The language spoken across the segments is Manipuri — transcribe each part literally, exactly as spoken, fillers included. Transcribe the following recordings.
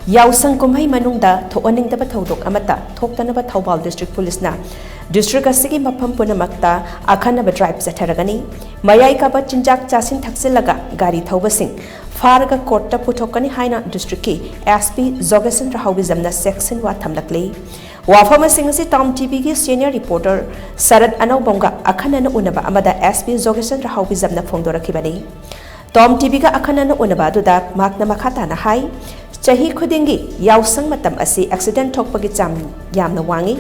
ꯌꯥꯎꯁꯪ ꯀꯨꯝꯍꯩ ꯃꯅꯨꯡꯗ ꯊꯣꯛꯍꯟꯅꯤꯡꯗꯕ ꯊꯧꯗꯣꯛ ꯑꯃꯠꯇ ꯊꯣꯛꯇꯅꯕ ꯊꯧꯕꯥꯜ ꯗꯤꯁꯇ꯭ꯔꯤꯛ ꯄꯨꯂꯤꯁꯅ ꯗꯤꯁꯇ꯭ꯔꯤꯛ ꯑꯁꯤꯒꯤ ꯃꯐꯝ ꯄꯨꯝꯅꯃꯛꯇ ꯑꯈꯟꯅꯕ ꯗ꯭ꯔꯥꯏꯚ ꯆꯠꯊꯔꯒꯅꯤ꯫ ꯃꯌꯥꯏ ꯀꯥꯕ ꯆꯤꯟꯖꯥꯛ ꯆꯥꯁꯤꯟ ꯊꯛꯆꯤꯜꯂꯒ ꯒꯥꯔꯤ ꯊꯧꯕꯁꯤꯡ ꯐꯥꯔꯒ ꯀꯣꯔꯠꯇ ꯄꯨꯊꯣꯛꯀꯅꯤ ꯍꯥꯏꯅ ꯗꯤꯁꯇ꯭ꯔꯤꯛꯀꯤ ꯑꯦꯁ ꯄꯤ ꯖꯣꯒꯦꯁꯟ ꯔꯍꯧꯕꯤꯖꯝꯅ ꯆꯦꯛꯁꯤꯟꯋꯥ ꯊꯝꯂꯛꯂꯤ꯫ ꯋꯥꯐꯝ ꯑꯁꯤꯡ ꯑꯁꯤ ꯇꯥꯎꯟ ꯇꯤꯚꯤꯒꯤ ꯁꯤꯅꯤꯌꯔ ꯔꯤꯄꯣꯔꯇꯔ ꯁꯔꯠ ꯑꯅꯧꯕꯝꯒ ꯑꯈꯟꯅꯅ ꯎꯅꯕ ꯑꯃꯗ ꯑꯦꯁ ꯄꯤ ꯖꯣꯒꯦꯁꯟ ꯔꯍꯧꯕꯤꯖꯝꯅ ꯐꯣꯡꯗꯣꯔꯛꯈꯤꯕꯅꯤ꯫ ꯇꯥꯎꯟ ꯇꯤꯚꯤꯒ ꯑꯈꯟꯅꯅ ꯎꯅꯕ ꯑꯗꯨꯗ ꯃꯍꯥꯛꯅ ꯃꯈꯥ ꯇꯥꯅ ꯍꯥꯏ, ꯆꯍꯤ ꯈꯨꯗꯤꯡꯒꯤ ꯌꯥꯎꯁꯪ ꯃꯇꯝ ꯑꯁꯤ ꯑꯦꯛꯁꯤꯗꯦꯟ ꯊꯣꯛꯄꯒꯤ ꯆꯥꯡ ꯌꯥꯝꯅ ꯋꯥꯡꯏ꯫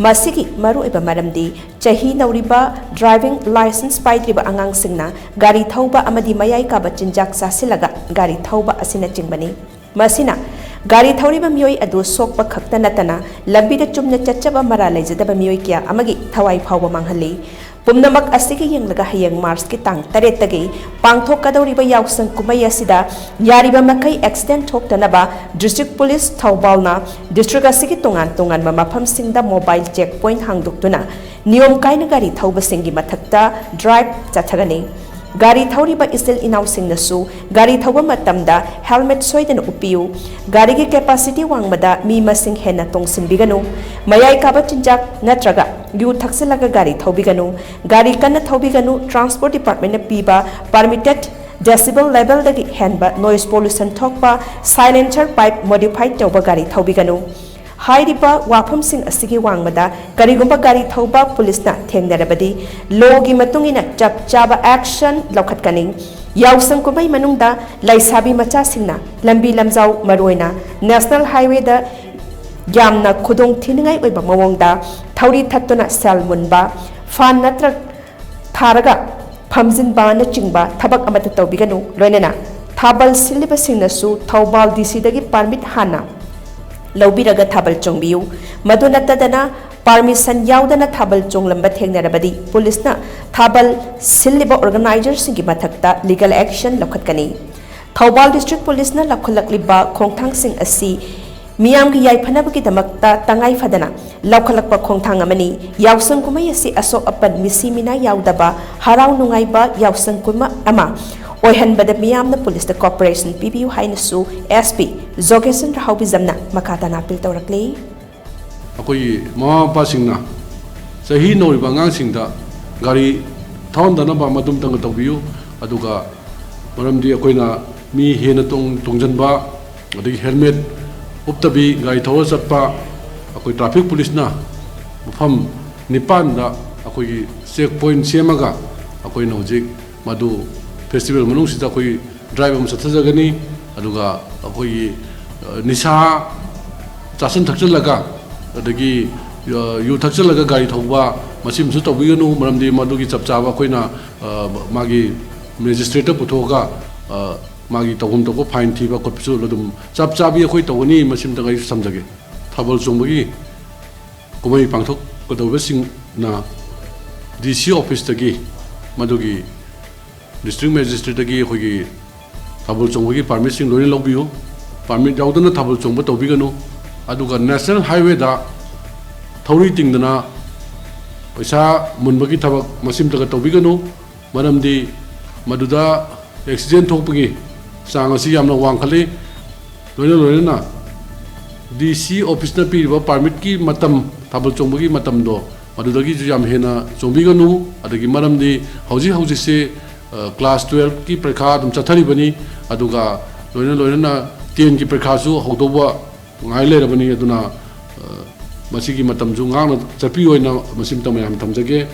ꯃꯁꯤꯒꯤ ꯃꯔꯨꯑꯣꯏꯕ ꯃꯔꯝꯗꯤ ꯆꯍꯤ ꯅꯧꯔꯤꯕ, ꯗ꯭ꯔꯥꯏꯚꯤꯡ ꯂꯥꯏꯁꯦꯟꯁ ꯄꯥꯏꯗ꯭ꯔꯤꯕ ꯑꯉꯥꯡꯁꯤꯡꯅ ꯒꯥꯔꯤ ꯊꯧꯕ ꯑꯃꯗꯤ ꯃꯌꯥꯏ ꯀꯥꯕ ꯆꯤꯟꯖꯥꯛ ꯆꯥꯁꯤꯜꯂꯒ ꯒꯥꯔꯤ ꯊꯧꯕ ꯑꯁꯤꯅꯆꯤꯡꯕꯅꯤ꯫ ꯃꯁꯤꯅ ꯒꯥꯔꯤ ꯊꯧꯔꯤꯕ ꯃꯤꯑꯣꯏ ꯑꯗꯨ ꯁꯣꯛꯄ ꯈꯛꯇ ꯅꯠꯇꯅ ꯂꯝꯕꯤꯗ ꯆꯨꯝꯅ ꯆꯠꯆꯕ ꯃꯔꯥ ꯂꯩꯖꯗꯕ ꯃꯤꯑꯣꯏ ꯀꯌꯥ ꯑꯃꯒꯤ ꯊꯋꯥꯏ ꯐꯥꯎꯕ ꯃꯥꯡꯍꯜꯂꯤ꯫ ꯄꯨꯝꯅꯃꯛ ꯑꯁꯤꯒꯤ ꯌꯦꯡꯂꯒ ꯍꯌꯦꯡ ꯃꯥꯔꯆꯀꯤ ꯇꯥꯡ ꯇꯔꯦꯠꯇꯒꯤ ꯄꯥꯡꯊꯣꯛꯀꯗꯧꯔꯤꯕ ꯌꯥꯎꯁꯪ ꯀꯨꯝꯍꯩ ꯑꯁꯤꯗ ꯌꯥꯔꯤꯕ ꯃꯈꯩ ꯑꯦꯛꯁꯤꯗꯦꯟ ꯊꯣꯛꯇꯅꯕ ꯗꯤꯁꯇ꯭ꯔꯤꯛ ꯄꯨꯂꯤꯁ ꯊꯧꯕꯥꯜꯅ ꯗꯤꯁꯇ꯭ꯔꯤꯛ ꯑꯁꯤꯒꯤ ꯇꯣꯉꯥꯟ ꯇꯣꯉꯥꯟꯕ ꯃꯐꯝꯁꯤꯡꯗ ꯃꯣꯕꯥꯏꯜ ꯆꯦꯛ ꯄꯣꯏꯟꯠ ꯍꯥꯡꯗꯣꯛꯇꯨꯅ ꯅꯤꯌꯣꯝ ꯀꯥꯏꯅ ꯒꯥꯔꯤ ꯊꯧꯕꯁꯤꯡꯒꯤ ꯃꯊꯛꯇ ꯗ꯭ꯔꯥꯏꯚ ꯆꯠꯊꯒꯅꯤ꯫ ꯒꯥꯔꯤ ꯊꯧꯔꯤꯕ ꯏꯆꯤꯜ ꯏꯅꯥꯎꯁꯤꯡꯅꯁꯨ ꯒꯥꯔꯤ ꯊꯧꯕ ꯃꯇꯝꯗ ꯍꯦꯜꯃꯦꯠ ꯁꯣꯏꯗꯅ ꯎꯞꯄꯤꯌꯨ꯫ ꯒꯥꯔꯤꯒꯤ ꯀꯦꯄꯥꯁꯤꯇꯤ ꯋꯥꯡꯃꯗ ꯃꯤ ꯃꯁꯤꯡ ꯍꯦꯟꯅ ꯇꯣꯡꯁꯤꯟꯕꯤꯒꯅꯨ꯫ ꯃꯌꯥꯏ ꯀꯥꯕ ꯆꯤꯟꯖꯥꯛ ꯅꯠꯇ꯭ꯔꯒ ꯌꯨ ꯊꯛꯆꯤꯜꯂꯒ ꯒꯥꯔꯤ ꯊꯧꯕꯤꯒꯅꯨ꯫ ꯒꯥꯔꯤ ꯀꯟꯅ ꯊꯧꯕꯤꯒꯅꯨ꯫ ꯇ꯭ꯔꯥꯟꯁꯄꯣꯔꯠ ꯗꯤꯄꯥꯔꯠꯃꯦꯟꯠꯅ ꯄꯤꯕ ꯄꯥꯔꯃꯤꯇꯦꯠ ꯗꯦꯁꯤꯕꯜ ꯂꯦꯚꯦꯜꯗꯒꯤ ꯍꯦꯟꯕ ꯅꯣꯏꯁ ꯄꯣꯂꯨꯁꯟ ꯊꯣꯛꯄ ꯁꯥꯏꯂꯦꯟꯁꯔ ꯄꯥꯏꯞ ꯃꯣꯗꯤꯐꯥꯏ ꯇꯧꯕ ꯒꯥꯔꯤ ꯊꯧꯕꯤꯒꯅꯨ꯫ ꯍꯥꯏꯔꯤꯕ ꯋꯥꯐꯝꯁꯤꯡ ꯑꯁꯤꯒꯤ ꯋꯥꯡꯃꯗ ꯀꯔꯤꯒꯨꯝꯕ ꯒꯥꯔꯤ ꯊꯧꯕ ꯄꯨꯂꯤꯁꯅ ꯊꯦꯡꯅꯔꯕꯗꯤ ꯂꯣꯒꯤ ꯃꯇꯨꯡ ꯏꯟꯅ ꯆꯞ ꯆꯥꯕ ꯑꯦꯛꯁꯟ ꯂꯧꯈꯠꯀꯅꯤ꯫ ꯌꯥꯎꯁꯪ ꯀꯨꯝꯍꯩ ꯃꯅꯨꯡꯗ ꯂꯩꯁꯥꯕꯤ ꯃꯆꯥꯁꯤꯡꯅ ꯂꯝꯕꯤ ꯂꯝꯖꯥꯎ, ꯃꯔꯨꯑꯣꯏꯅ ꯅꯦꯁꯅꯦꯜ ꯍꯥꯏꯋꯦꯗ ꯌꯥꯝꯅ ꯈꯨꯗꯣꯡ ꯊꯤꯅꯤꯡꯉꯥꯏ ꯑꯣꯏꯕ ꯃꯑꯣꯡꯗ ꯊꯧꯔꯤ ꯊꯠꯇꯨꯅ ꯁꯦꯜ ꯃꯨꯟꯕ, ꯐꯥꯟ ꯅꯠꯇ꯭ꯔ ꯊꯥꯔꯒ ꯐꯝꯖꯤꯟꯕꯅꯆꯤꯡꯕ ꯊꯕꯛ ꯑꯃꯠꯇ ꯇꯧꯕꯤꯒꯅꯨ꯫ ꯂꯣꯏꯅꯅ ꯊꯥꯕꯜ ꯁꯤꯜꯂꯤꯕꯁꯤꯡꯅꯁꯨ ꯊꯧꯕꯥꯜ ꯗꯤ ꯁꯤꯗꯒꯤ ꯄꯥꯔꯃꯤꯠ ꯍꯥꯟꯅ ꯂꯧꯕꯤꯔꯒ ꯊꯥꯕꯜ ꯆꯣꯡꯕꯤꯌꯨ꯫ ꯃꯗꯨ ꯅꯠꯇꯗꯅ ꯄꯥꯔꯃꯤꯁꯟ ꯌꯥꯎꯗꯅ ꯊꯥꯕꯜ ꯆꯣꯡꯂꯝꯕ ꯊꯦꯡꯅꯔꯕꯗꯤ ꯄꯨꯂꯤꯁꯅ ꯊꯥꯕꯜ ꯁꯤꯜꯂꯤꯕ ꯑꯣꯔꯒꯅꯥꯏꯖꯔꯁꯤꯡꯒꯤ ꯃꯊꯛꯇ ꯂꯤꯒꯦꯜ ꯑꯦꯛꯁꯟ ꯂꯧꯈꯠꯀꯅꯤ꯫ ꯊꯧꯕꯥꯜ ꯗꯤꯁꯇ꯭ꯔꯤꯛ ꯄꯨꯂꯤꯁꯅ ꯂꯧꯈꯠꯂꯛꯂꯤꯕ ꯈꯣꯡꯊꯥꯡꯁꯤꯡ ꯑꯁꯤ ꯃꯤꯌꯥꯝꯒꯤ ꯌꯥꯏꯐꯅꯕꯒꯤꯗꯃꯛꯇ ꯇꯉꯥꯏ ꯐꯗꯅ ꯂꯧꯈꯠꯂꯛꯄ ꯈꯣꯡꯊꯥꯡ ꯑꯃꯅꯤ꯫ ꯌꯥꯎꯁꯪ ꯀꯨꯝꯍꯩ ꯑꯁꯤ ꯑꯁꯣꯛ ꯑꯄꯟ, ꯃꯤꯁꯤ ꯃꯤꯅꯥ ꯌꯥꯎꯗꯕ, ꯍꯔꯥꯎ ꯅꯨꯡꯉꯥꯏꯕ ꯌꯥꯎꯁꯪ ꯀꯨꯝꯍꯩ ꯑꯃ ꯑꯣꯏꯍꯟꯕꯗ ꯃꯤꯌꯥꯝꯅ ꯄꯨꯂꯤꯁꯇ ꯀꯣꯑꯣꯄꯔꯦꯁꯟ ꯄꯤꯕꯤꯌꯨ ꯍꯥꯏꯅꯁꯨ ꯑꯦꯁ ꯄꯤ ꯖꯣꯒꯦꯁꯟꯗ꯭ꯔ ꯍꯥꯎꯕꯤꯖꯝꯅ ꯃꯈꯥ ꯇꯥꯅ ꯑꯄꯤꯜ ꯇꯧꯔꯛꯂꯤ꯫ ꯑꯩꯈꯣꯏꯒꯤ ꯃꯃꯥ ꯃꯄꯥꯁꯤꯡꯅ ꯆꯍꯤ ꯅꯧꯔꯤꯕ ꯑꯉꯥꯡꯁꯤꯡꯗ ꯒꯥꯔꯤ ꯊꯧꯍꯟꯗꯅꯕ ꯃꯇꯨꯡ ꯇꯧꯕꯤꯌꯨ꯫ ꯑꯗꯨꯒ ꯃꯔꯝꯗꯤ ꯑꯩꯈꯣꯏꯅ ꯃꯤ ꯍꯦꯟꯅ ꯇꯣꯡ- ꯇꯣꯡꯁꯤꯟꯕ, ꯑꯗꯒꯤ ꯍꯦꯜꯃꯦꯠ ꯎꯞꯇꯕꯤ ꯒꯥꯔꯤ ꯊꯧꯔ ꯆꯠꯄ, ꯑꯩꯈꯣꯏ ꯇ꯭ꯔꯥꯐꯤꯛ ꯄꯨꯂꯤꯁꯅ ꯃꯐꯝ ꯅꯤꯄꯥꯟꯗ ꯑꯩꯈꯣꯏꯒꯤ ꯆꯦꯛ ꯄꯣꯏꯟ ꯁꯦꯝꯃꯒ ꯑꯩꯈꯣꯏꯅ ꯍꯧꯖꯤꯛ ꯃꯗꯨ ꯐꯦꯁꯇꯤꯚꯦꯜ ꯃꯅꯨꯡꯁꯤꯗ ꯑꯩꯈꯣꯏ ꯗ꯭ꯔꯥꯏꯚ ꯑꯃ ꯆꯠꯊꯖꯒꯅꯤ꯫ ꯑꯗꯨꯒ ꯑꯩꯈꯣꯏꯒꯤ, ꯑ, ꯅꯤꯁꯥ ꯆꯥꯁꯤꯟ ꯊꯛꯆꯤꯜꯂꯒ, ꯑꯗꯒꯤ, ꯑ, ꯌꯨ ꯊꯛꯆꯤꯜꯂꯒ ꯒꯥꯔꯤ ꯊꯧꯕ, ꯃꯁꯤꯃꯁꯨ ꯇꯧꯕꯤꯒꯅꯨ꯫ ꯃꯔꯝꯗꯤ ꯃꯗꯨꯒꯤ ꯆꯞ ꯆꯥꯕ ꯑꯩꯈꯣꯏꯅ, ꯑ, ꯃꯥꯒꯤ ꯃꯦꯖꯤꯁꯇ꯭ꯔꯦꯠꯇ ꯄꯨꯊꯣꯛꯑꯒ, ꯑ, ꯃꯥꯒꯤ ꯇꯧꯐꯝ ꯊꯣꯛꯄ ꯐꯥꯏꯟ ꯊꯤꯕ ꯈꯣꯠꯄꯁꯨ ꯑꯗꯨꯝ ꯆꯞ ꯆꯥꯕꯤ ꯑꯩꯈꯣꯏ ꯇꯧꯒꯅꯤ꯫ ꯃꯁꯤꯃꯇꯪ ꯑꯩꯁꯨ ꯊꯝꯖꯒꯦ꯫ ꯊꯥꯕꯜ ꯆꯣꯡꯕꯒꯤ ꯀꯨꯝꯍꯩ ꯄꯥꯡꯊꯣꯛꯀꯗꯧꯔꯤꯕꯁꯤꯡꯅ ꯗꯤ ꯁꯤ ꯑꯣꯐꯤꯁꯇꯒꯤ, ꯃꯗꯨꯒꯤ ꯗꯤꯁꯇ꯭ꯔꯤꯛ ꯃꯦꯖꯤꯁꯇ꯭ꯔꯦꯠꯇꯒꯤ ꯑꯩꯈꯣꯏꯒꯤ ꯊꯥꯕꯜ ꯆꯣꯡꯕꯒꯤ ꯄꯥꯔꯃꯤꯠꯁꯤꯡ ꯂꯣꯏꯅ ꯂꯧꯕꯤꯌꯨ꯫ ꯄꯥꯔꯃꯤꯠ ꯌꯥꯎꯗꯅ ꯊꯥꯕꯜ ꯆꯣꯡꯕ ꯇꯧꯕꯤꯒꯅꯨ꯫ ꯑꯗꯨꯒ ꯅꯦꯁꯅꯦꯜ ꯍꯥꯏꯋꯦꯗ ꯊꯧꯔꯤ ꯇꯤꯡꯗꯅ ꯄꯩꯁꯥ ꯃꯨꯟꯕꯒꯤ ꯊꯕꯛ ꯃꯁꯤꯃꯇꯒ ꯇꯧꯕꯤꯒꯅꯨ꯫ ꯃꯔꯝꯗꯤ ꯃꯗꯨꯗ ꯑꯦꯛꯁꯤꯗꯦꯟ ꯊꯣꯛꯄꯒꯤ ꯆꯥꯡ ꯑꯁꯤ ꯌꯥꯝꯅ ꯋꯥꯡꯈꯠꯂꯤ꯫ ꯂꯣꯏꯅ ꯂꯣꯏꯅꯅ ꯗꯤ ꯁꯤ ꯑꯣꯐꯤꯁꯅ ꯄꯤꯔꯤꯕ ꯄꯥꯔꯃꯤꯠꯀꯤ ꯃꯇꯝ, ꯊꯥꯕꯜ ꯆꯣꯡꯕꯒꯤ ꯃꯇꯝꯗꯣ, ꯃꯗꯨꯗꯒꯤꯁꯨ ꯌꯥꯝ ꯍꯦꯟꯅ ꯆꯣꯡꯕꯤꯒꯅꯨ꯫ ꯑꯗꯒꯤ ꯃꯔꯝꯗꯤ ꯍꯧꯖꯤꯛ ꯍꯧꯖꯤꯛꯁꯦ, ꯑ, ꯀ꯭ꯂꯥꯁ ꯇꯨꯌꯦꯜꯐꯀꯤ ꯄꯔꯤꯈꯥ ꯑꯗꯨꯝ ꯆꯠꯊꯔꯤꯕꯅꯤ꯫ ꯑꯗꯨꯒ ꯂꯣꯏꯅ ꯂꯣꯏꯅꯅ ꯇꯦꯟꯒꯤ ꯄꯔꯤꯈꯥꯁꯨ ꯍꯧꯗꯧꯕ ꯉꯥꯏ ꯂꯩꯔꯕꯅꯤ꯫ ꯑꯗꯨꯅ, ꯑ, ꯃꯁꯤꯒꯤ ꯃꯇꯝꯁꯨ ꯉꯥꯛꯅ ꯆꯠꯄꯤꯌꯨ ꯍꯥꯏꯅ ꯃꯁꯤꯃꯇ ꯃꯌꯥꯝ ꯊꯝꯖꯒꯦ꯫